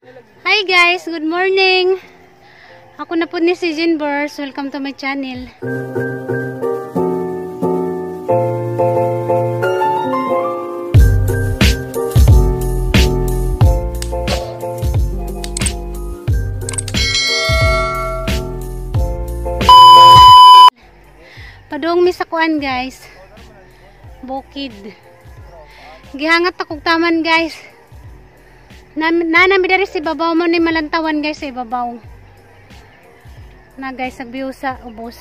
Hi guys, good morning. Ako na po ni si Jean Bers. Welcome to my channel. Padung mi sa kuan guys. Bukid. Gihangat akong taman guys. Nanami dari si babaw mo ni malantawan guys sa ibabaw. Na guys, nagbiyo sa ubos.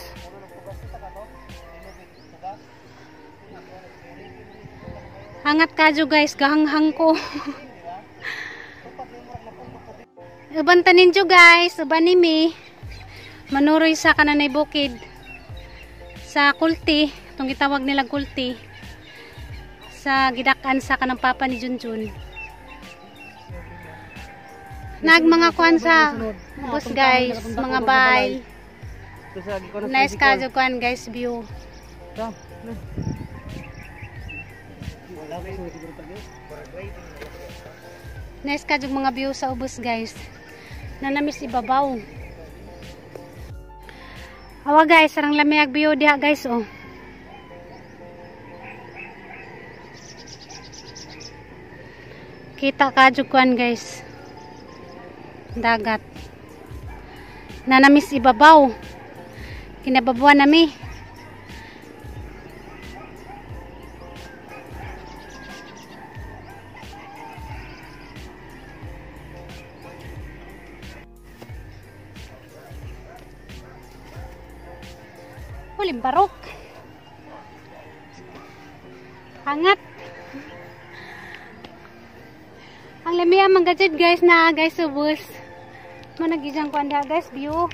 Hangat kadyo guys, gahanghang ko. Uban taninjo guys, uban ni mi. Manuroy sa kananay bukid. Sa kulti, itong gitawag nila kulti. Sa gidakan sa kanang papa ni Junjun. Nag mga kuan sa bus guys, mga bay. Nice kadyo kuan guys view. Nice kadyo mga view sa ubos guys. Nanamis ibabaw. Awa guys, sarang lamiag view diha guys oh. Kita kadyo kuan guys. Dagat. Nanamis ibabaw. Kinababuan nami. Huling barok. Hangat. Ang lami ang mga guys na guys ubos. Managijang ko anda guys view.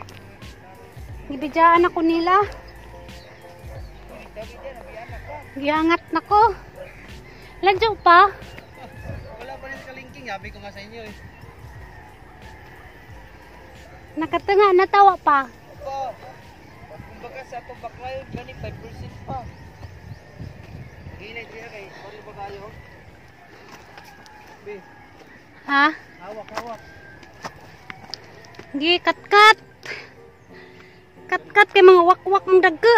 Gibidjaan ako nila. Giangat nako. Ladyo pa. Wala pa rin kalingking, sabi ko nga sa inyo eh. Nakatunga natawa pa. Opo. Kumbaga sa atong baklayon gani 5% pa. Ginay siya kay ano ba kayo? Be. Ha? Hawak, hawak. Gi kat-kat. Kat-kat kay mga wakwak mong dagko.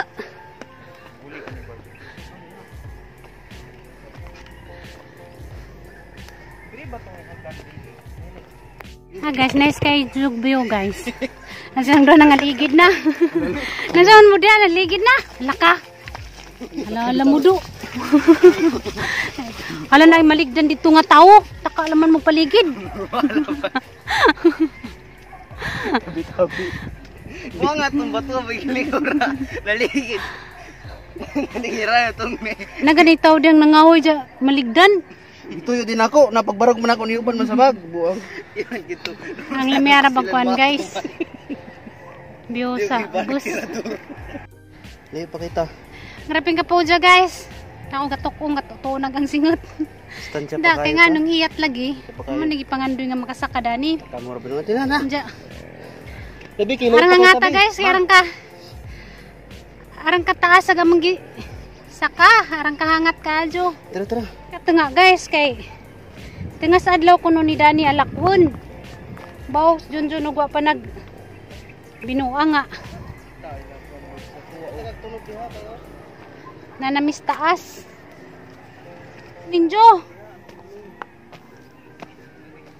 Ah guys, nice kay jug view guys. Nasaan doon ang aligid na. Nasaan mo diyan aligid na. Laka. Hala ala mo do. Hala na maligdan dito nga tao. Taka laman mo paligid. Tabi-tabi. Mga nga itong bato, bigilingura. Laligid. Nalingira itong may. Naganitaw diyang nangahoy dya, maligdan. Ituyo din ako, napagbarog man ako ni Uban masabag. Buang. Iwan gito. Ang lamiara bagkuan guys. View sa bus. Layo pa kita. Grabing ka po dya guys. Ako gatukong gatutunag ang singot. Stansya Da, pa kay kayo. nga nung iyat lagi. Mo nagipangandoy nga makasaka dani. Kamura ba naman tinana? Dya. Tabi, kilo Arang pa nga ko ngata tabi. guys, arang ka. Arang ka taas aga manggi saka, arang kahangat ka adyo. Tara, tara. Kato nga guys kay tinga sa adlaw kuno ni Dani alakwon. Baw junjun ug wa pa nag binuang nga. Nanamis taas. Ninjo.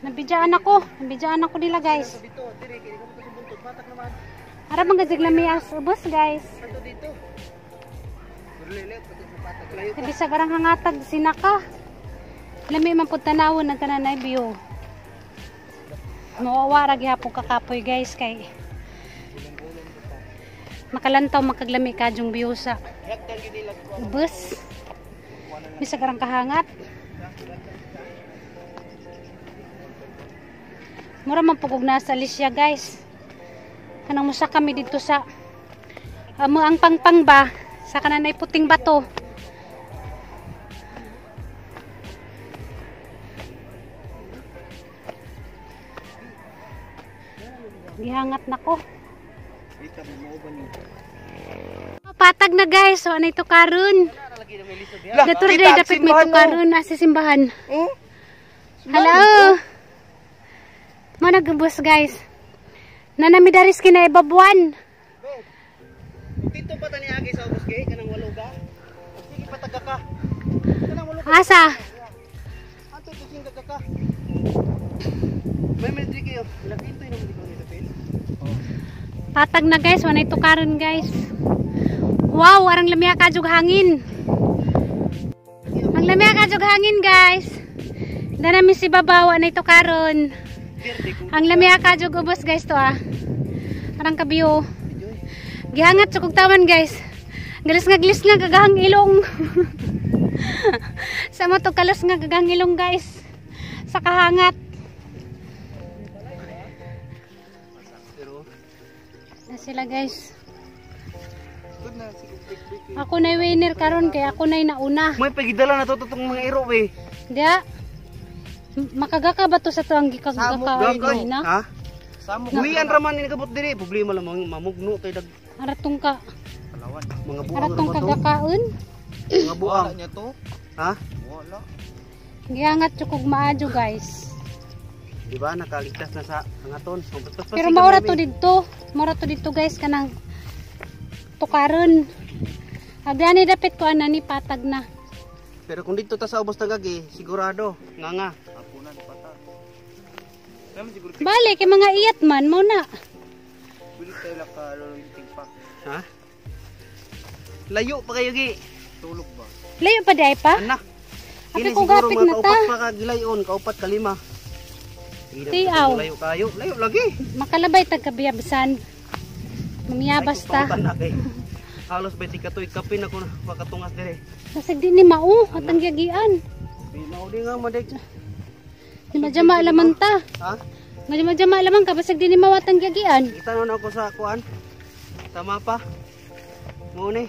Nabidyaan ako. Nabidyaan ako nila guys. Ara mga ziglamias ubos guys. Sabi sa garang hangatag sinaka. Lami man pud tanawon ang kananay view. Mawawa ra gihapon kakapoy guys kay makalantaw makaglami kadyong view sa ubos. Bisag arang kahangat. Mura man pugog nasa Alicia guys. Kanang musa kami dito sa amo ang pangpang ba sa kananay puting bato. Gihangat nako. Patag na guys, so anay tukaron. Dator day dapit may tukaron na sa simbahan. Oh? Hello. Mo nagubos, guys. Nanami daris kina ibabuan. Dito pa tani agi sa ubos kay kanang walo ga. Sige pataga ka. Kanang walo ka. Asa? Anto tusing daga ka. May military kayo. Lakintoy naman di ko nito pil. Patag na, guys, wanay tukaron, guys. Wow, arang lamya ka jug hangin. Ang lamya ka jug hangin, guys. Danami si babaw wanay tukaron. Verde ko. Ang lamya ka jug ubos, guys, to ah. Arang kabiyo. Gihangat sa kog tawan, guys. Galis nga gilis nga gagahang ilong. Sa mo to kalos nga gagahang ilong, guys. Sa kahangat. Pero Na sila, guys. good na sige break break. Ako na winner karon kay ako na nauna. May pagidala na to tong mga iro we. Diya. Makagaka ba to sa tuang gikagaka na? Ha? Uwian raman ni nagabot diri. Problema lang mga mamugno kay dag Aratong ka. mga buang Aratong ra ba to? kagakaon. Mga buang. Niya to? Ha? Wala. Giangat chukog maadyo, guys. Di ba nakaligtas na sa hangaton. Pero maura to didto. Maura to didto, guys, kanang tukaron. Agani dapit ko ana ni patag na. Pero kung dito ta sa ubos tagagi, sigurado nga nga. Ako na pata. Naman siguro Bale kay mga iyat man mo na. pili tayo lang ka lolo pa. Ha? Layo pa kayo gi. Tulog ba? Layo pa di pa. Anak. Api Kini ko siguro gapit mga na ta. kaupat pa ka gilayon, kaupat kalima. Tiaw. Layo kayo, layo lagi. Makalabay tag kabiyabisan. Mamiyabas ta. Ay, na kay. Halos 22 kapin ako na makatungas dire. Basig di ni mao atang giagian. Di mao di nga madek. Di majama laman ta. Ha? Majama laman ka basig di ni mao atang giagian. Kita na ako sa kuan. Sa mapa. Mo ni.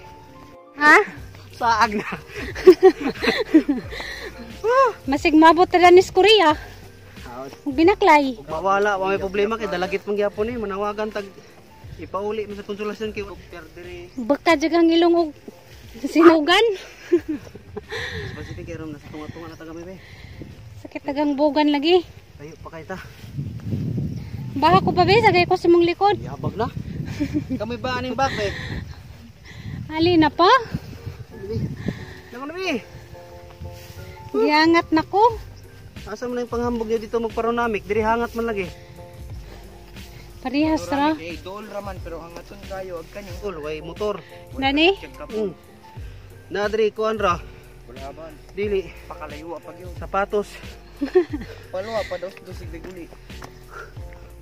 Ha? Saag na. Masig maabot ta ni Korea. Ug binaklay. Ug mawala, wa may problema kay dalagit man gyapon ni manawagan tag ipauli man sa konsolasyon kay diri. Baka jagang ilong og sinugan. Pacific kay rom nasa tunga-tunga na ta kami be. Sakit tagang bugan lagi. Tayo pa kay ta. Baka ko pa be, sagay ko sa mong likod. Yabag na. Kami ba aning bag be? Ali na pa. Langon na be. Giangat na ko. Asa man na yung panghambog niyo dito magparonamic? Diri hangat man lagi. Parehas ra. Eh, dool raman pero hangaton kayo ag kanyo. Ul, way motor. Nani? Na diri kuan ra. Wala ba? Dili Pakalayo pa gyud. sapatos. Palwa pa dos dos sigdaguli.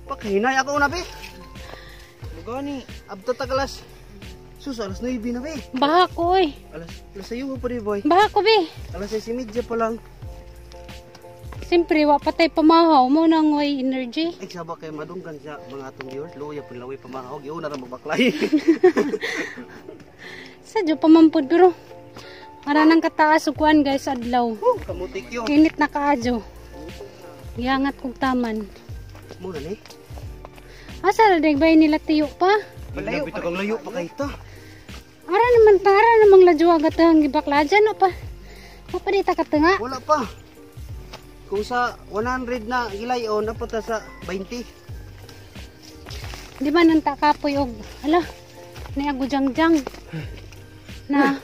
Pakahinay ako na be. Mugani. Abto ta kalas. Sus, alas 9 na be. Baha ko oy. Alas alas sayo pa di boy. Baha ko be. Alas 6:30 pa lang. Siyempre, wa patay pamahaw mo nang way energy. Ay saba kay madunggan siya mga atong viewers. Luya pun laway pamahog. Iuna ra magbaklay. Sadyo pamampod pero ara nang kataas og kuan, guys, adlaw. Kamutik yo. Init na kaadyo. Giangat kog taman. Mo na ni. Asa ra day bay nila tiyo pa? Layo pa kang layo pa kay ta. Ara naman ta, ara namang ladyo agad ang gibakladyan no pa. Wa pa di ta katunga. Wala pa. Kung sa 100 na gilayon, dapat ta sa 20. Di ba nang takapoy og ala ni agujangjang. Na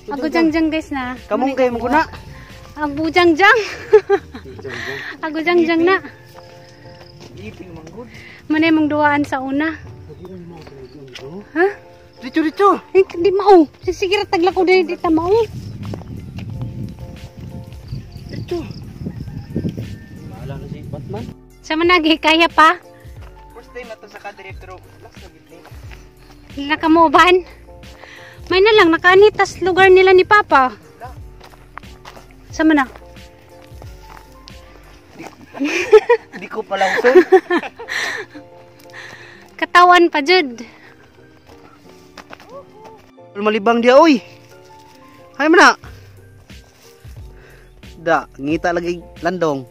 agujangjang, guys, na. Kamong kay mo kuna. Agujangjang. Agujangjang na. Ipil manggod. Manay mong duwaan sa una. Ha? Dicho dicho. Eh, di mao. Sige ra tagla ko dili di ta mao. Dicho. Bahala na si Batman. Sa managi kaya pa. First time na to sa kadire pero last na gid ni. Nakamoban. May na lang nakaanitas lugar nila ni Papa. Sa mana? Di ko pa lang so. Katawan pa jud. Malibang dia oy. Hay man na. Da, ngita lagi landong.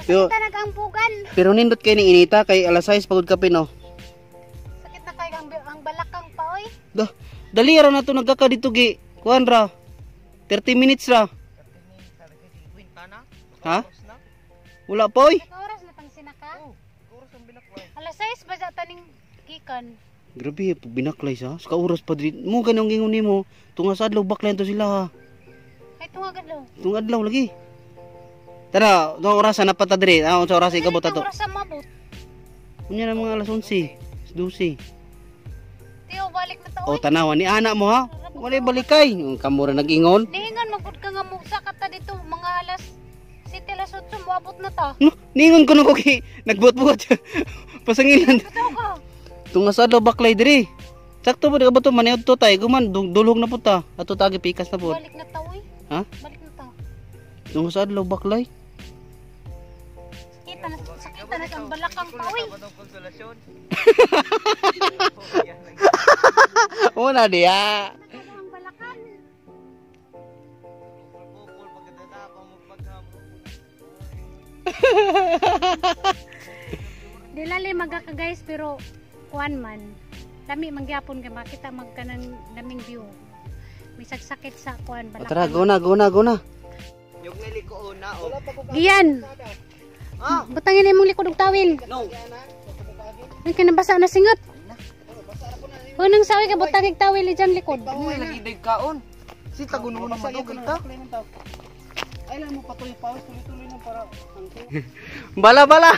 Pero, Nagampugan. pero nindot kay ni inita kay alas 6 pagod kape no. Sakit na kay ang balakang pa oy. Da, dali ra na to nagkaka dito gi. Kuan ra. 30 minutes ra. Ha? Wala pa oy. Oras na tang sinaka. ta? Oh, oras ang binaklay. Alas 6 ba sa taning gikan? Grabe, pag binaklay sa. Sa oras pa diri. Mo ganong gingon nimo. Tunga sa adlaw baklayan to sila ha. Ay tungag adlaw. Tunga adlaw lagi. Tara, tunga oras na pata diri. Ah, unsa oras ikabot ato? Oras sa mabot. Unya na mga alas 11, 12. Tiyo balik na ta O oy. tanawa ni anak mo ha. Walay balikay. Ang kamura nag-ingon. Nihingan magud ka nga musa ka ta dito mga alas 7 alas 8 moabot na ta. No, ningon ko nung kay nagbuot-buot. Pasangilan. Bitaw ka. Tunga sa adlaw baklay diri. Sakto ba di ba to maniod to tay guman dulhog na pud ta. Ato tagi pikas na pud. Balik na ta oy. Ha? Balik na ta. Tunga sa adlaw baklay. Sakita na sa balakang pa oy. Batong konsolasyon. Una diya. Sakita ang balakang. Pupul pagkatapos mo paghamo. Dilali maga ka guys pero kuan man. Lami mangyapon kay makita magkanang laming view. May sagsakit sa kuan O, tara, balakang. go na, go na, go na. Yung niliko na oh. Giyan. Ah! Butangin na imong likod og tawil. No. Ay kinabasa na singot. Unang sawi ka butangig tawil diyan likod. Uy, lagi day kaon. Si taguno na madugay ta. Ay lang mo patuloy pawis, tuloy-tuloy lang para Bala bala.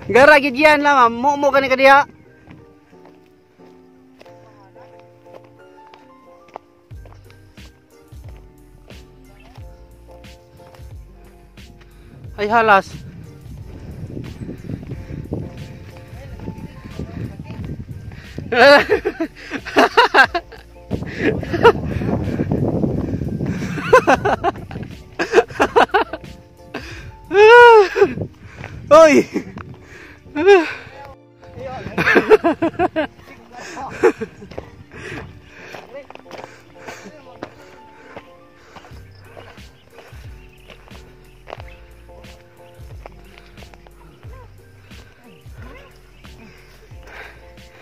Gara gid yan lang, mo mo kani kadiha. Ay halas. Oy.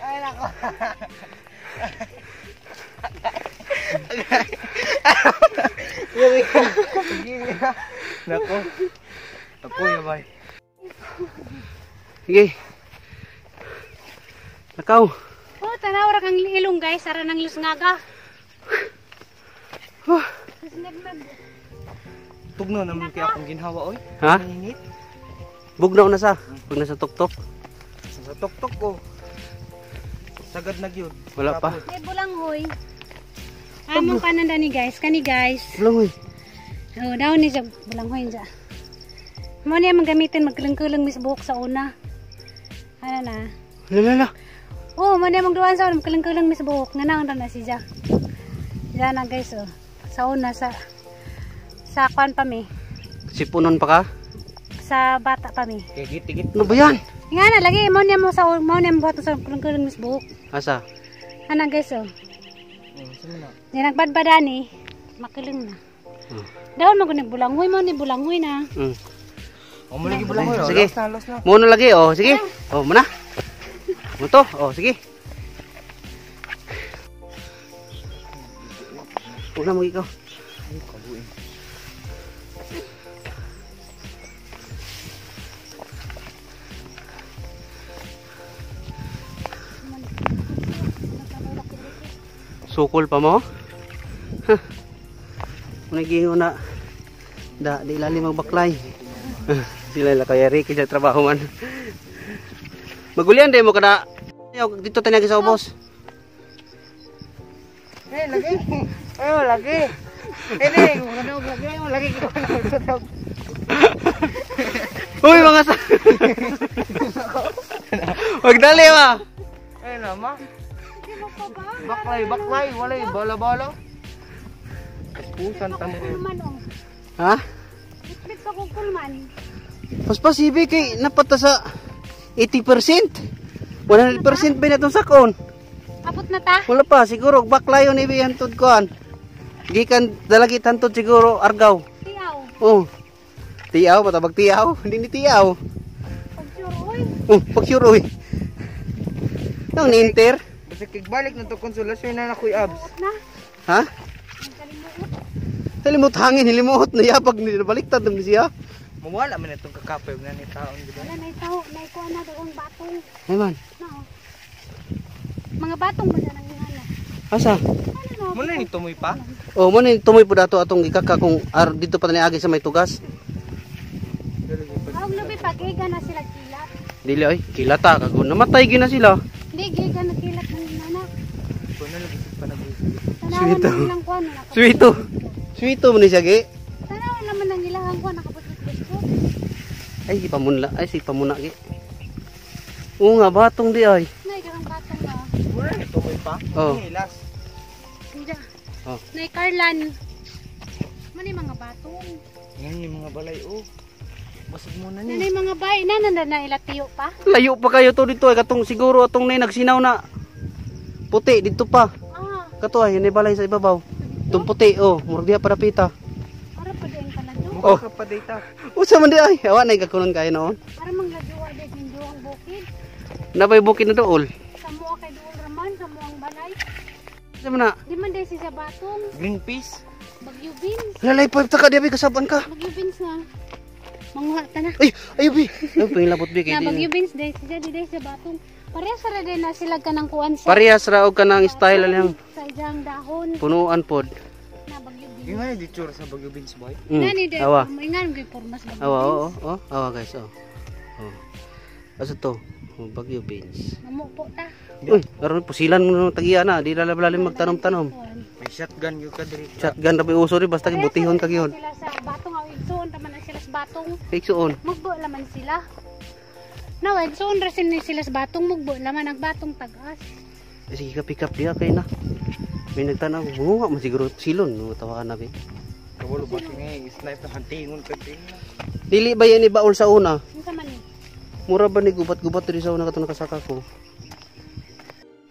Ay nako. Nako. Ako yabay. Sige. Nakaw. Oh, tanaw ra kang ilong guys, ara nang lusngaga. Lusngaga. Tugno naman kaya akong ginhawa oy. Ha? Nangingit. Bugnaw na sa. Pag nasa tuktok. Sa tuktok ko. Sagad na gyud. Wala pa. May bulanghoy. Among kanan dani guys, kani guys. Bulanghoy. Oh, daw ni siya bulanghoy siya. Mo niya gamitin magkulong-kulong mis buhok sa una. Ano na? Lala la. Oh, mo niya magduan sa una magkulong-kulong mis buhok. Nga na na siya. Diyan na guys oh. Sa una sa kwan pa mi, Sipunon pa ka? sa bata pa mi. Tigit tigit. Ano ba yan? Nga na lagi mo niya mo sa mo niya mo sa kulong-kulong mis buhok. Asa? Ana guys oh. Sa na. Di nagbadbada ni, makulong na. Hmm. Dahon mo kunig bulanghoy mo ni bulanghoy na. O mo lagi bulangoy. oh. Sige. Los na, los na. Muna lagi, oh, sige. Oh, muna. Mo to, oh, sige. Una mo ikaw. Ay, kabuin. Sukol pa mo? Huh. Muna na. Da, di ilalim magbaklay. Sila la kaya Ricky sa trabaho man. Magulian din mo kada. Ayaw, dito tanyag sa ubos. Eh, lagi. Ay, oh, lagi. Eh, di, kung ano, lagi, oh, lagi ko na. Uy, mga sa... Magdali ba? Ay, nama. Baklay, baklay, walay, bala-bala. Kaspusan tamo. Kulman oh. Ha? Bitbit pa kong kulman. Paspas, ibi kay napata sa 80%. 100% ba na itong sakon? Abot na ta. Wala pa, siguro baklayon ibi hantod koan. Gikan dalagit hantod siguro argaw. Tiyaw. Oh. Tiaw, matabag tiaw, hindi ni tiaw. Pag sure oy. Oh, pag sure oy. Nang ni-enter? Basta kigbalik na to konsolasyon na nakoy abs. Buot na. Ha? Ang kalimuot. Hilimot hangin, hilimot na yapag ni baliktad naman siya. Mawala man itong kakapoy og nani taon gid. Wala na itaw, naikuha na doon batong. Ay man. No. Mga batong ba na nang ingana? Asa? Ano no? Muna ni tumoy pa. Oh, mo ni tumoy po dato atong gikaka kung dito pa ni agi sa may tugas. Ang lubi pa giga na sila kilat. Dili oy, kilata kagon namatay gina sila. Hindi giga na kilat ng ingana. Kuno lagi pa nag. Tanawan Sweet, na oh. ilang kuan na. Sweeto. Sweeto mo ni siya gi. Tanawan naman ang ilang kuan nakabusot-busot. Ay si pamunla, ay si pamuna gi. Oo nga batong di ay. Nay karang batong ba? Muna ni tumoy pa. Oh. Ni last. Hindi. Oh. Nay Carlan. Mani mga batong. Ngayon yung mga balay oh. Basag muna ni. Nanay mga bay na na na ila tiyo pa. Layo pa kayo to dito ay katong siguro atong nay nagsinaw na puti dito pa. Ah, Kato ay hinay balay sa ibabaw. Itong puti oh, murag diha para pita. para pa din kaladyo. Mukha Oh. ka pa data. Usa man di ay, awa nay kakunon kayo noon. Para mangladyo di ninyo ang bukid. Nabay bukid na dool. Sa mua kay duol raman sa muang balay. Sa man na. Di man day siya batong. Green peas. Bagyo beans. Lalay pa ta ka diha kasaban ka. Bagyo beans na. Manguha ta na. Ay, ay bi. Ay pangilabot bi kay Na di. bagyo beans day siya di day sa batong. Parehas ra din na sila kanang kuan sa Parehas ra og kanang style lang sa ijang dahon punuan pod. na bagyo beans. Yung nga di tsura sa Bagyo Beans boy. Nani day Awa. maingan gyud pormas bagyo Awa, beans. oo, oo. Awa guys, oh. Oh. Asa to? Oh, Bagyo beans. Mamupo ta. Uy, aron pusilan mo nung tagiya na, di lalablalim magtanom-tanom. Kuan. May shotgun yung ka diri. Shotgun ra ba uso ri basta gibutihon ka gyud. Sila sa batong aw igsoon taman na sila sa batong. Igsuon. Mugbo laman sila. Now, igsoon ra sila sa batong mugbo laman ang batong tagas. Eh, sige ka pick up diha kay na. May nagtanaw, bunga man siguro silon no tawakan na bi. Kawalo ba kini sniper hantingon ka diri. Dili ba yan ibaol sa una? Unsa man ni? Mura ba ni gubat-gubat diri sa una katong nakasaka ko?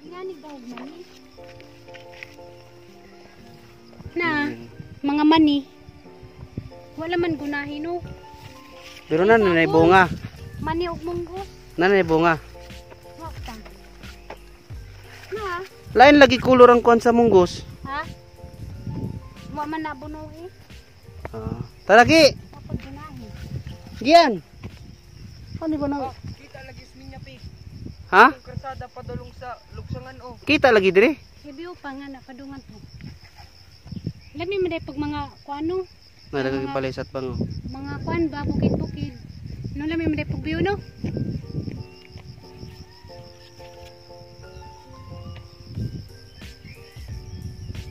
Ngani ba og mani? Na mga mani. Wala man gunahin no. Pero na nanay bunga. Mani og munggos. Nanay bunga. Wa pa. Na, Lain lagi kulor ang kuan sa munggos. ha? Wa man na bunuhi. Ah, taraki. Kapag gunahin. Gian. Ano ba na? Kita lagi sa minya pi. Ha? Yung krasada padulong sa lugsangan oh. Kita lagi diri. Review pa nga na padungan to. Lami man day pag mga kuano, Nalagay balay sa bango. mga kuan ba bukid-bukid. No lami man day pag view no.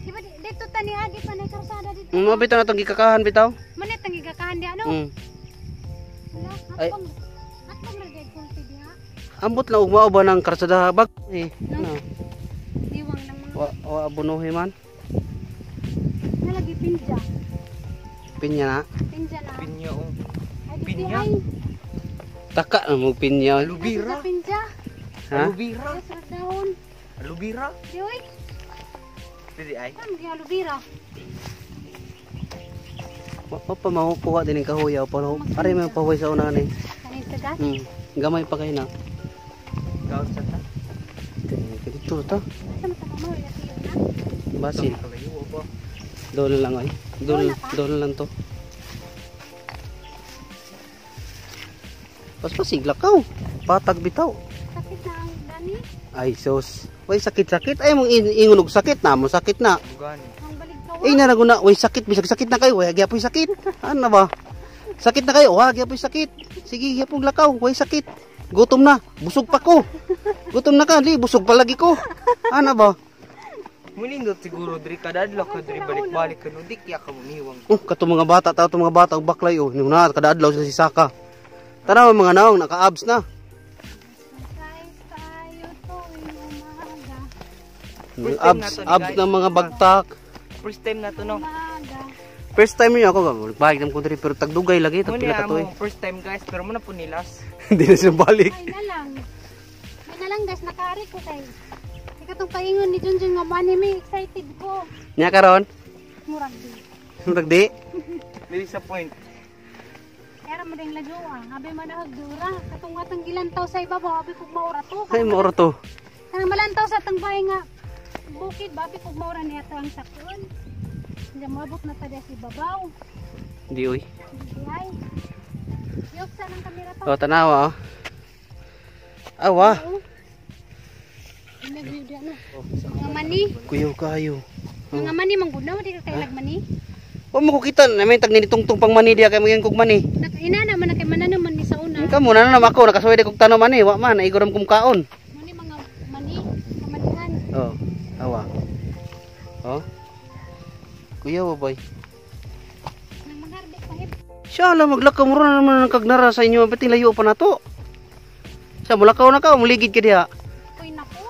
Di ba dito tani agi pa na karsada dito. Mabitaw na tong gikakahan bitaw. Manit ang gigakahan di ano? Wala, Ay. atbang atbang ra gyud kulti diha. Ambot na ugmao ba ng karsada bag eh. No. No. Diwang lang mga Wa wa abunuhi man. nalagi pinja. Pinya na. Pinja na. Pinya oh. Ay, di Pinya? ay. Taka na mo pinya. Alubira. Ay, pinja. Ha? Alubira. Ay, sa dahon. Alubira. Di oy. Dili ay. Kan di alubira. Wa wa pa makukuha din ang kahoy pa no. Are may pahoy sa una ni. Kanin tagas. Gamay pa kay na. Gaon sa ta. Dito ta. Asa man ta mo ya tiyo na. Basin. Kalayo ba? Doon lang ay. Doon Doon na pa? doon lang to. Paspasigla ka. Patag bitaw. Sakit na ang dani. Ay sus. Way sakit-sakit. Ay mong ingon og sakit na mo sakit na. Bugani. Ang balik kawa. Ay narago na, way sakit bisag sakit na kayo, way gyapoy sakit. Ano ba? Sakit na kayo, wa gyapoy sakit. Sige, gyapong lakaw, way sakit. Gutom na, busog pa ko. Gutom na ka, di busog pa lagi ko. Ano ba? Munindot siguro diri kada adlaw ka diri balik-balik ka no di kaya ka mumiwang. Oh, kato mga bata, tato mga bata og baklay oh. Nung na kada adlaw sila si Saka. Tara mga naong naka-abs na. Guys, tayo tuwing umaga. First time Abs, na to ni abs guys. na mga bagtak. First time na to no. Umaga. First time niyo ako, balik ko diri pero tagdugay lagi tag Muna pila ka tuig. amo first time guys pero muna po nilas. Hindi na siya balik. Ay na lang. Ay na lang guys, nakaari ko kay. Ika tong paingon ni Junjun nga money me excited ko. Nya karon, Murag di. murag di. Dili sa point. Kaya mo ding ladyo ah. Abi man dura. Katong atong gilantaw sa ibabaw abi kog maura to. Ay mauro to. Kanang malantaw sa atong bahay nga bukid ba abi kog maura niya to ang sakyon. Hindi moabot na ta diya sa ibabaw. Di oy. Hindi ay. Yok sa ng kamera pa. Oh, tanawa oh. Awa. Oo. Inag-view di ano. Mga mani. Kuyaw kayo. Mga mani mangguna di ka kailag mani. Wa mo ko kita na may tag nitungtong pang mani diya kay magyang kog mani. Nakaina naman na kay manano man ni sa una. Ka mo na naman ako nakasuway kog tanom mani, wa man naigoram kong kaon. Mani mga mani kamanihan. Oh, awa. Oh. Kuyaw boy. Nang mangharbet pa hip. Siya lang maglakaw mo na naman ang kagnara sa inyo, ba't layo pa na to? Sa mulakaw na ka, muligid ka diha. Uy nako.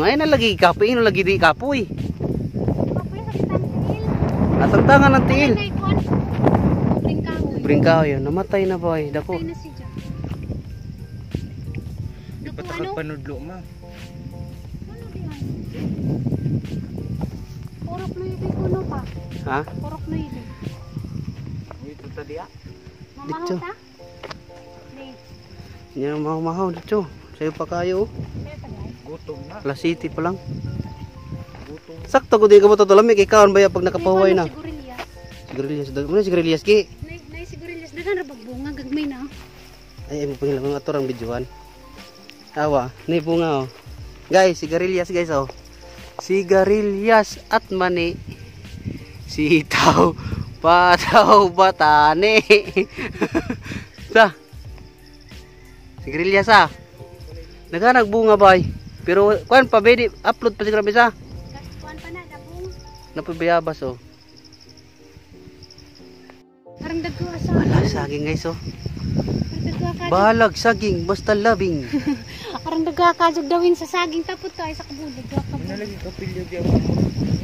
Ay na lagi kapoy, na lagi di kapoy. Kapoy sa kitang tiil. Atangtangan ng tiil. Ay kuan. Bringkahoy. Bringkaw yun, namatay na boy, dako. Patay na si Jack. Dako ano? Patakag panudlo ma. Ano di ay? Purok na yun kuno pa. Ha? Purok na yun. Dito ta diya. Mamahaw Dito. ta? Di. Hindi na mahaw-mahaw dito. Sayo pa kayo. oh. Sayo pa guys. Gutom na. Alas City pa lang. Gutom. Sakto ko di ka mo tutulamig, ikaw ba pag nakapahuway na. Sigurillas. Sigurilyas, muna sigurilyas ki. Nay nay sigurillas daghan ra bunga gagmay na. oh. Ay, ay mo pangilang mga atorang videoan. Awa, ni bunga oh. Guys, sigarilyas guys oh. Sigarilyas at mani. Sitaw, pataw, batani. Sa. Sigarilyas ah. Naghanag bunga bay. Pero kuan pa bedi upload pa siguro bisa. Kuan pa na dabong. Napabayabas oh. Arang dagko asa. Wala saging guys oh. Arang dagko ka. Balag saging basta labing. Arang dagko ka jud dawin sa saging tapos to ay sa kabulig ka. Ano lagi kapilyo diya mo.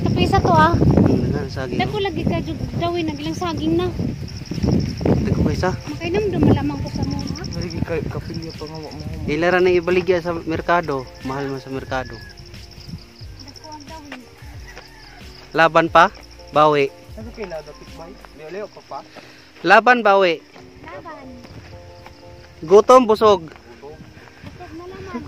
Tapos isa to ah. Naghanag saging. Dagko lagi ka jud dawin ang ilang saging na. Dagko kaysa. Makainam do malamang ko sa mo ha. Ano lagi kapilyo pa nga wa mo. Ilara na ibaligya sa merkado. Mahal man sa merkado. Dagko ang dawin. Laban pa? Bawi. Ano kay ladapit bay? Leo-leo pa pa. Laban, bawi. Laban. Gutom, busog. Gutom. Busog na laman.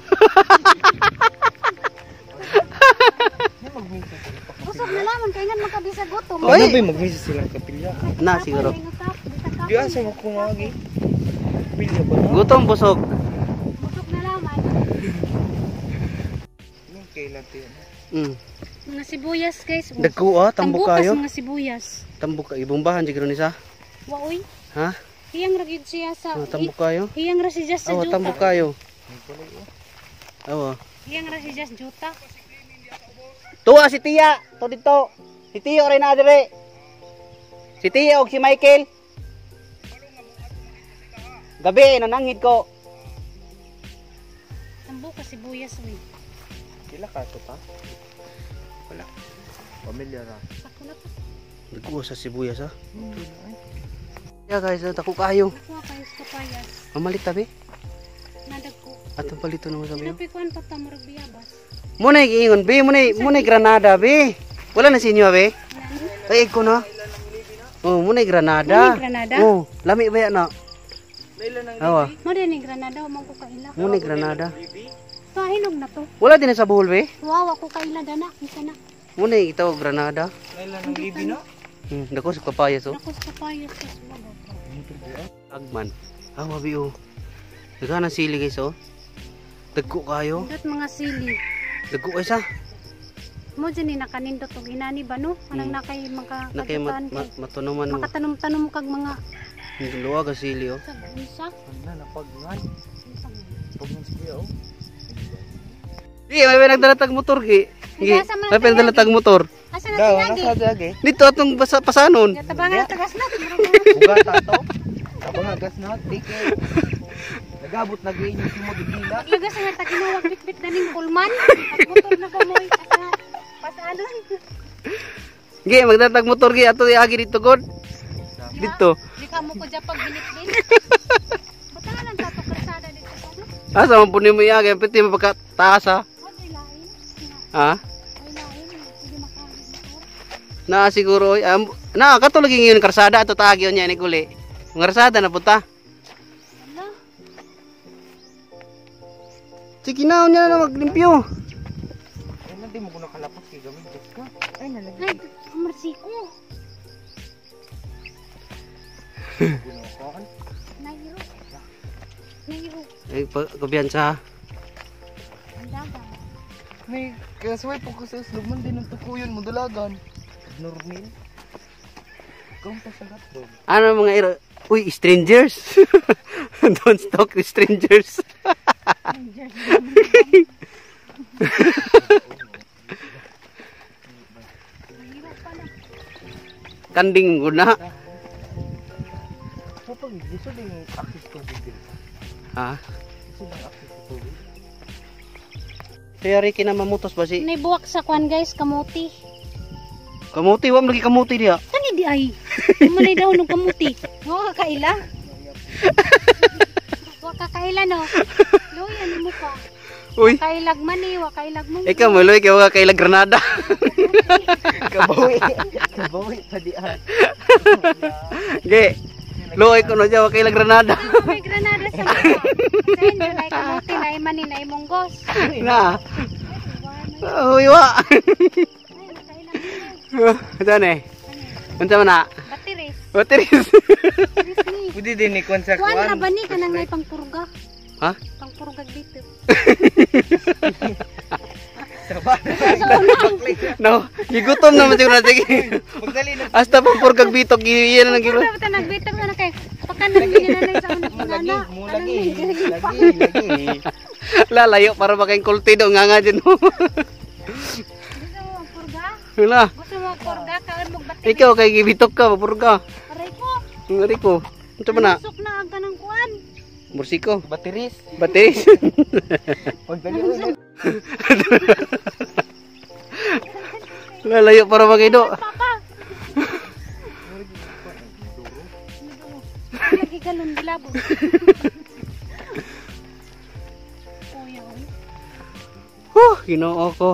Ano magmisa sila pa. Busog na laman kay ngan makabisa gutom. Oy! Ano ba magmisa sila kapilya? Na, siguro. Di asa mo kumagi. Kapilya ba na? Gutom, busog. Busog na laman. Anong kailan to yan? Mga sibuyas guys. Oh. Dagko ah, tambo Tambukas kayo. mga sibuyas. Tambo kayo. Ibumbahan siguro ni sa. Waoy. Ha? Hiyang ra gyud siya sa Ah, tambo kayo. Hiyang ra si Jas sa Awa, juta. tambo kayo. May balay oh. Awa. Hiyang ra si Jas juta. Tuwa si Tia. To dito. Si Tio rin na dire. Si Tia og si Michael. Gabi, nanangid ko. Tambukas sibuyas uy. Kila ka to pa? Wala. Pamilya ra. Sako na to. Dagko sa sibuyas ah. Ito na ay. Yeah guys, dako kayo. Nakuha kayo sa kapayas. Mamalit tabi. Nadagko. Atong palito naman sa biyo. Sinapi ko ang tatamurag biyabas. Muna giingon be, muna muna Granada be. Wala na sa inyo be. Ay ko na. Oh, muna Granada. Muna Granada? Oh, lami ba yan na? Naila nang Awa, Mo din ni Granada humang ko kaila. muna Granada. To hinog na to. Wala din na sa Bohol be. Wow, ako kaila dana. Isa na. Muna itaw Granada. Naila nang libi na. Dako sa papayas oh. Dako sa kapayas sa suwag. Agman. Awa be oh. Daghan ang sili guys oh. Dagko kayo. Dot mga sili. Dagko kay sa. Mo dyan ni nakanindot og inani ba no? Anang nakay maka Nakay mat, mat, matunuman mo. Makatanom-tanom kag mga Luwag ang sili oh. sa unsa. Ano na pagman. Pagman si kuya oh. Di, may pinagdala tag motor gi. Gi, Asa man may pinagdala tag motor. Asa na Daw tinagi? nasa dagi. Dito atong basa, pasanon. Tabangan na tagas na. Bugata to. Tabang agas na ticket. Nagabot na gyud si mo gila. Lagas na taginawag bitbit na ning kulman. At motor na gamoy. Asa pasanon. Gi, magdatag motor gi ato iagi dito god. Dito. Di ka mo ko dyan pag binitbit. Buta lang sa to kalsada dito sa ano? Asa man po nimo iagi piti mo pagka taas ha. Ay lain. Ha? Ay lain. Sige makamotor. Na siguro oy. Na kato lagi ngayon karsada ato taagi unya ni guli. Ang karsada na punta. Ala. Sige na unya na maglimpyo. Ay nanti mo ko nakalapas kay gamit gas ka. Ay nalagi Ay, mercy ko. ko. Nairo. Naiho. Ay, kumpiyansa. Ang dagan. May kasway po ko sa uslog man din ang tukuyon mo dulagan. Normal. Kung pa sa hotdog. Ano mga iro? Uy, strangers. Don't stalk the strangers. Naiho pa na. Kanding ko na. So pag gusto din access tubig din. Ha? Gusto din access sa tubig. Kaya Ricky na mamutos ba si? Naibuwak sa kwan guys, kamuti. Kamuti, wa man lagi kamuti diha. Kani di ay. Kumanay daw nung kamuti. Wa ka kaila. Wa ka kaila no. Luya ni mo pa. Uy, Kailag man eh, wa kailag mo. ikaw maloy kay wa kay Granada. Kabawi. Kabawi pa di ah. Ge. Luoy ko no diya wa kay Granada. May granada sa mga. Sa inyo, na kamuti, na mani, na munggos. Na. Uy, wa. Ay, makailang mo. Dan eh. Unsa man na? Batiris. Batiris. Batiris ni. Pwede din ni kwan sa Kuan kwan. ra ba ni kanang nay pangpurga? Ha? Pangpurgag dito. Saba. Sa una. No, gigutom naman siguro na sige. Magdali na. Hasta pang purgag bitok iyan na Pangpurga gilo. ba ta nagbitag na kay pakanan niya na nay sa una Mo lagi, pangana. mo lagi. Lagi, lagi. Lalayo para makaing kulti do nga nga dyan. Gusto mo purga? Wala. Gusto mo purga kaon mo batiris. Ikaw kay gibitok ka, purga. Aray ko. Ngari ko. Unsa man na? Nanusok na ang kanang kuan. Mursiko. Batiris. Batiris. Magdali ulit. Lalayo para makido. Papa. Lagi galon bilabo. Kuya, oy. Huh, Ginoo ko.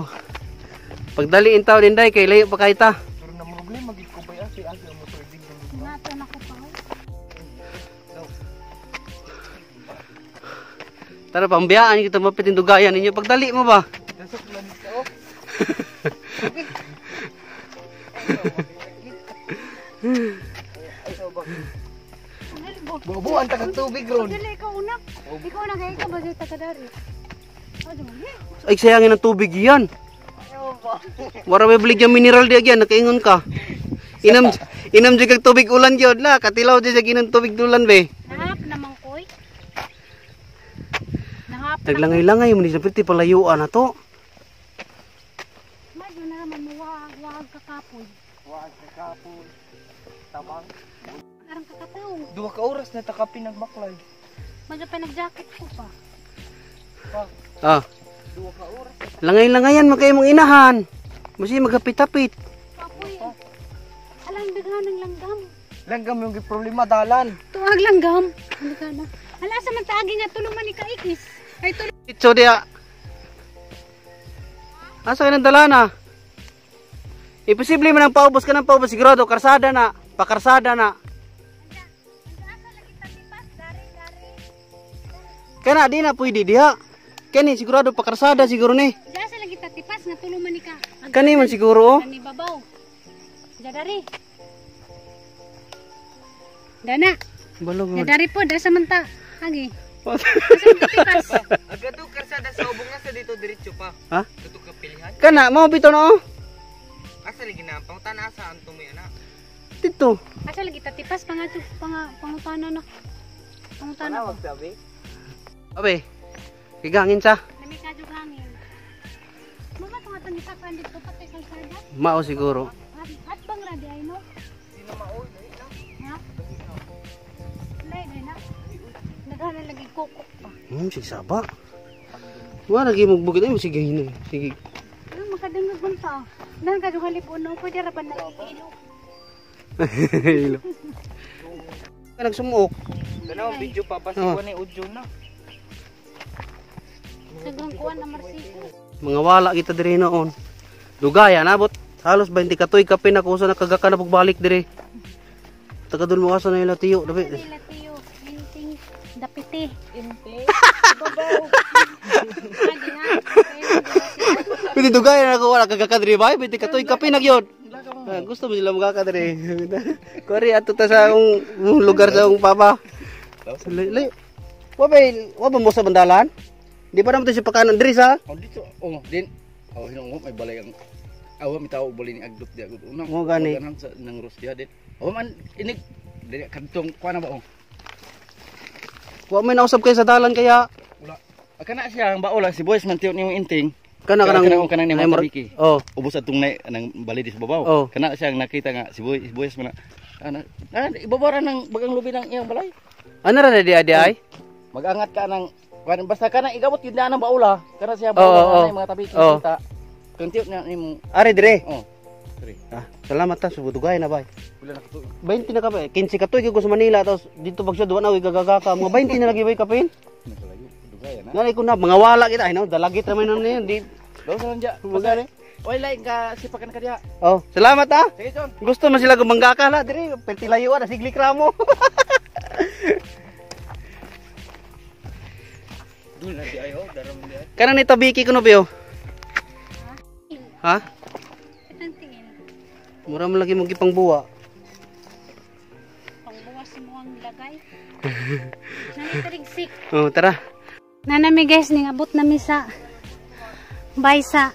Pagdali in taon inday kay layo pa kay ta. Pero na problema gid ko bay asi agi ang motor dig. Nato na ko pa. Oy. Tara pambiyaan kita mapit dugayan ninyo pagdali mo ba? Dasok lang ka oh. Bubuan ta kag tubig ron. Dili ikaw una. Ikaw una kay ikaw ba sa tagadari. Ay sayangin ang tubig yan. Wara may balig yung mineral di agyan, nakaingon ka. Inam inam jud kag tubig ulan gyud la, katilaw jud siya ginom tubig ulan be. Nahap naman koy. Nahap. Naglangay-langay mo ni sa perti palayuan na to. Madyo na naman mo wag wag kakapoy. Wag kakapoy. Tamang. Arang kakataw. 2 ka oras na ta ka pinagbaklay. Madyo pa nag-jacket ko pa. Pa, Ah, 2 ka oras. langay-langayan man kay mong inahan. Musi maghapit-hapit. Kapoy. Alang daghan ng langgam. Langgam yung problema dalan. Tuwag langgam. Ano ka na? Ala sa man taagi nga tulong man ni kaikis. Ay tulong. So diya. Asa ka ng dala na? Imposible man ang paubos ka ng paubos sigurado karsada na, pakarsada na. Asa lagi tatipas dari dari. Kana di na pwede diha. Kani sigurado pakarsada siguro ni. Asa lagi tatipas nga tulong man ni ka. Kani man siguro oh. Kani babaw. Jadari. Dana. Balog. Jadari po, dasa man ta. Agi. Asa man tatipas. Agad karsada sa ubong na sa dito diretso pa. Ha? Dito ka pilihan. Kana mao bitaw na oh. Asa lagi na pangutana asa ang tumoy ana. Dito. Asa lagi tatipas pangadto panga pangutana na. Pangutana ko. sabi. Abe. Gigangin sa. Lami ka jug hangin. Mga tunga tani sa kan dito patay kalsada. Mao siguro. At bang ra di ay no? Sino maoy dai na. Ha? Lay di na. Nagana lagi kukok pa. Sige saba. Wala lagi mo bukid ay mo sige hinay. Sige. Ano makadungog man pa. Dan ka jug halipon no pwede ra ba na ilo. Ilo. Nagsumuok. Tanaw video pa basi Oh. ko na audio na. Sagrang kuan na marsiko. Mga wala kita diri noon. Dugaya nabot. Halos 20 katuig kape na kusa nakagaka na pagbalik diri. Taga dun mo asa na ila tiyo. Dabi. Nila tiyo, inting dapiti. Inte. Agi ha. Pwede dugaya na ako wala kagaka diri bay. 20 katuig kape na gyud. Ah, gusto mo sila magaka diri. Kori ato ta sa akong lugar sa akong papa. Lay, lay. Wa ba wa ba mo sa bandalan? Di pa naman to si pakanan diri sa. Oh, dito. Oh, din. Oh, hinong may balay ang awa mi tawo balay ni agdot di agud unang. Mo gani. Ganang sa nang rus diha din. Oh man inig dili kadtong kuan na ba oh. Wa may nausab kayo sa dalan kaya Wala. Kana siya ang baola si boys man tiyo niyong inting. kana kanang kanang ni Matabiki. Oh. Ubos atong nay nang balay di sa babaw. Oh. Kana siya ang nakita nga si boy si boys man ana ibabara ng bagang lubi ng iyang balay. Ano ra di adi ay? Magangat ka ng kuan basta kana igabot yun na ng baola. Kana siya Oo, baola oo. na mga tabiki Oo. kita. Kung tiyo na nimo. Ari dire. Oh. Sorry. Ah, salamat ta subudugay na bay. Wala na katuig. 20 na ka pa, 15 ka tuig ko sa Manila tapos dito pag siya duwa na gagaga ka mga 20 na lagi bay kapin. Nakalayo. Dugay na. Nalay ko na mga wala kita ay no dalagit ra man nun di. Daw sa lang Magani. Oy, lain ka sipakan ka diha. Oh, salamat ah. Sige, John. Gusto man sila gumangga ka la dire, perti layo ah, sigli kramo. Dul na di ayo, daram di ay. Kanang ni tabiki kuno biyo. Ha? Itang tingin. Mura man lagi mong gipangbuwa. Pangbuwas mo ang lagay. Nanitirigsik. Oh, tara. Nanami guys, ning abot nami sa baysa.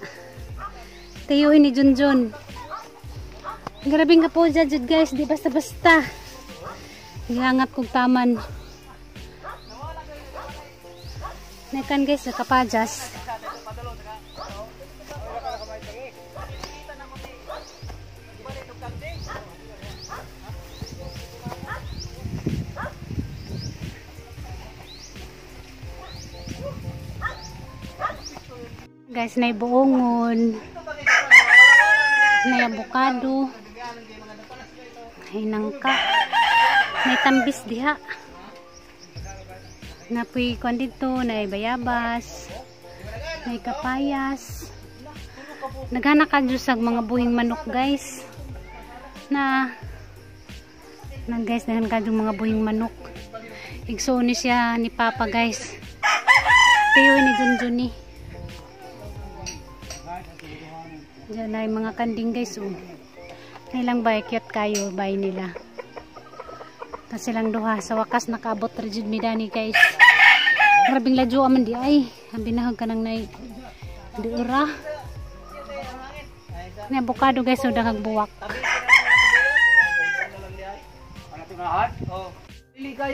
Tiyuhin ni Junjun. Grabing ka po dyan, jud guys, di basta-basta. Giangat kog taman. Nekan guys, sa kapajas. Guys, nay buongon. Nay abokado. Nay nangka. Nay tambis diha. Napuy kwan dito, nay bayabas. Nay kapayas. Naghana ka dyan sa mga buhing manok, guys. Na na guys, naghan ka dyan mga buhing manok. Igsuon ni siya ni Papa, guys. Tiyo ni Junjun ni. Diyan na yung mga kanding guys oh. Nilang bay cute kayo bay nila. Kasi silang duha sa wakas nakaabot ra jud mi dani guys. Grabing ladyo man di ay. Ang binahag ka nang nay diura. May avocado guys so daghang buwak.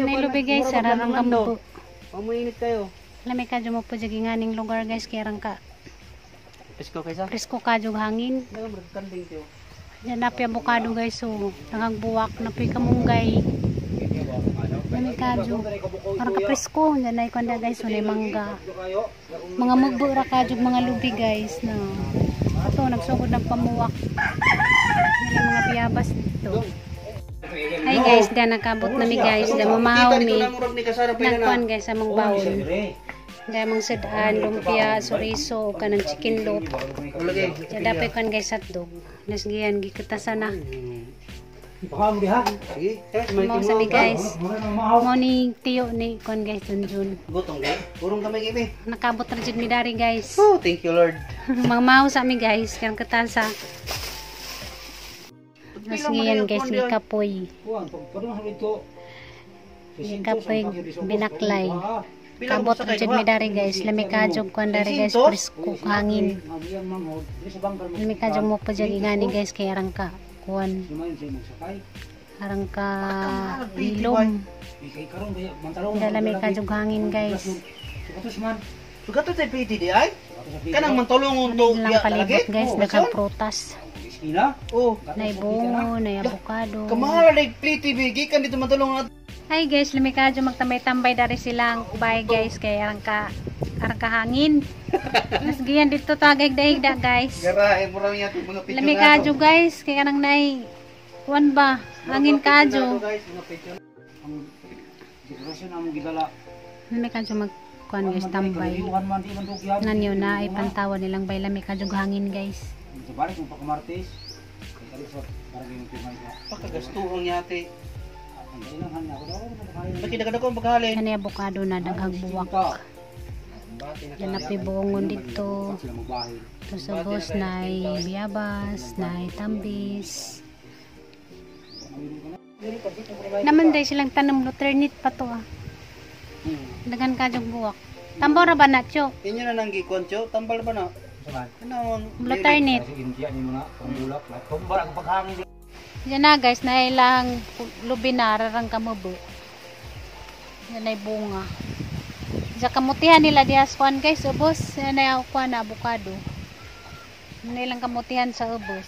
May lubi guys sararang kampo. Pamuinit kayo. Lamay ka mo po jud nganing lugar guys kay rang ka. Presko kaysa. Presko ka jud hangin. Diyan na avocado guys so daghang buwak na po kamunggay. Lamay ka jud. Parang ka presko diyan na ikon guys so mangga. Mga mugbo ra ka jud mga lubi guys na. Ato nagsugod ng pamuwak. Yan ang mga biyabas dito. Hi guys, diyan nakabot na mi guys. Diyan mamahaw mi. Nagkuan guys among bawon. Diyan mong sudan, lumpia, soriso, o kanang chicken loop. Diyan dapat kuan guys hotdog. Nasgiyan gikatasan na. Sige, Mao sa mi guys. Mao ni tiyo ni kuan guys Junjun. Gutong kay. Purong kami gibi. Nakabot ra jud mi dari guys. Oh, thank you Lord. Mamahaw sa mi guys, kanang katasa. Nasgiyan guys gikapoy. Gikapoy binaklay. Kabot ra jud mi dari guys, lami kajog kuan dari guys, presko hangin. Lami kajog mo pa jud ingani guys kay arang ka kuan. Arang ka ilom. Lami kajog hangin guys. Sugato tay PT di ay. Kanang mantulungon to Lang palibot guys, daghang prutas. Oh, Nay bungo, nay avocado. kamahal na PT bi gikan dito mantulungon. Hi guys, lami kadyo magtambay-tambay dari silang bye guys kay arang ka hangin. Nasgiyan dito tagay dahigda guys. Gara eh murang yata mga Lami kadyo guys kay kanang nay kuan ba hangin kadyo. Guys, mga picture. Lami kadyo mag kuan guys tambay. Nanyo na ay pantawan nilang bay lami kadyo hangin guys. Pakagastuhang yate. Bakit nagkadako ang paghalin? Kani avocado na daghang buwak. Yan na buongon dito. Tusabos na biyabas, na tambis. Naman dahil silang tanom luternit pa to ah. Daghan ka jug buwak. Tambal ra ba na, Cho? Inyo na nang gikuan, Cho. Tambal ba na? Saman. Ano ang Bloternit. Kasi intiya ni mga pangulak. Tumbar ang paghangin. Yan na guys, na ilang lubi na rarang kamubo. Yan ay bunga. Sa kamutihan nila diha sa kuan guys, ubos. Yan ay kuan na abukado. Yan ilang kamutihan sa ubos.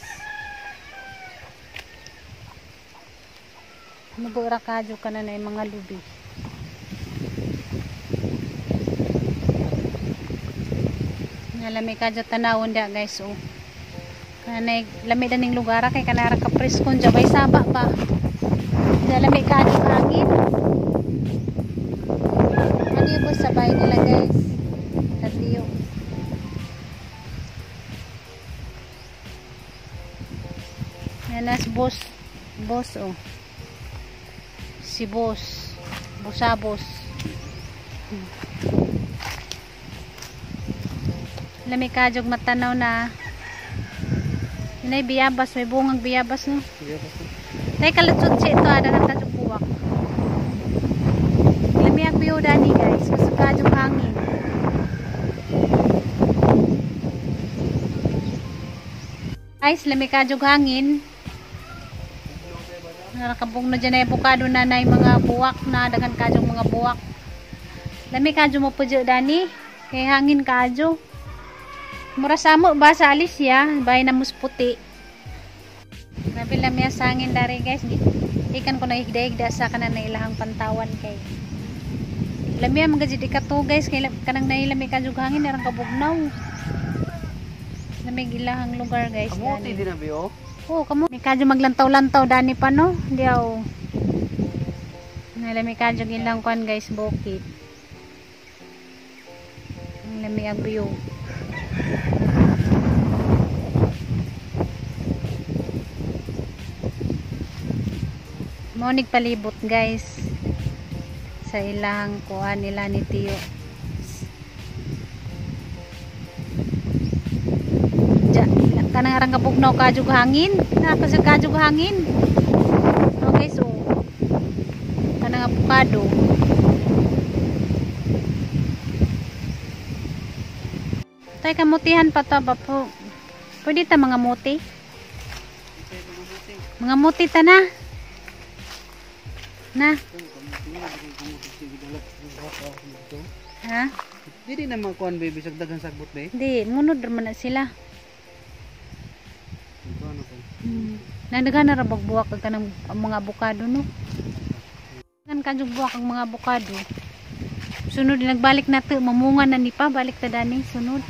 Mubo ra kadyo ka na na yung mga lubi. Nalami kadyo tanawon dia guys, oh. Kanay lami daning lugar kay kanara ka preskon dya bay saba pa. Lami ka adyo hangin. Ano yung sa bahay nila guys? Tatiyo. Yan as boss. Boss oh. Si boss. Busabos. Lami ka jog matanaw na. Yun ay biyabas, may bungang biyabas no. Tay kalutsot siya ito, ada kang kajog buwak. Lami ang view dani guys, kasi kajog hangin. Guys, lami kajog hangin. Nakabong na dyan ay avocado na na yung mga buwak na, daghan kajog mga buwak. Lami kajog mo po dyan dani, kay hangin kajog. Mura samo ba sa Alicia, bahay na musputi. Grabe lami ang sangin dari guys. Ikan ko na higda-higda sa kanan na ilahang pantawan kay. Lami ang mga jid ikato guys kay kanang nailami ka jug hangin arang kabugnaw. Lami ilahang lugar guys. Kamuti dani. din na biyo. Oh, kamo. May kadyo maglantaw-lantaw dani pa no. Diaw. Nalami kadyo ilang kwan guys bukid. Ang lami ang view. Mo palibot guys sa ilang kuha nila ni Tio. Ja, kanang arang kabugnaw kajug hangin. Na kasi kajug hangin. Okay, so kanang avocado. Tay kamutihan pa to ba po. Pwede ta mga muti. Mga muti ta na. Na. Ha? Dili na makuan baby bisag daghan sagbot be. Di, munod ra man na sila. Ano ko? Nagdaghan na ra bag buwak ang kanang ang mga abukado no. Kan kanjug buwak ang mga abukado. Sunod nagbalik na to, mamunga na ni pa, balik ta dani sunod.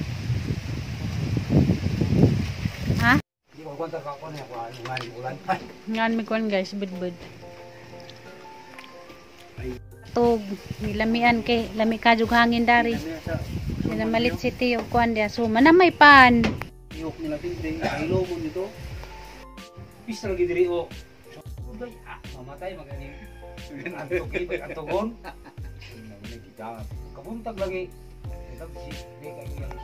Ha? Di ko kwanta ka ko niya ko ano ulan. Ay. Ngan mi kuan guys, budbud. Tug, nilamian kay lami kajug hangin dari. Nila malit city og kuan dia. So manamay pan. Iyok nila tingre, ilo mo nito. Pis lagi diri o. Uday, ah, mamatay magani. Antok pag antogon. Kabuntag lagi. Di kay iyang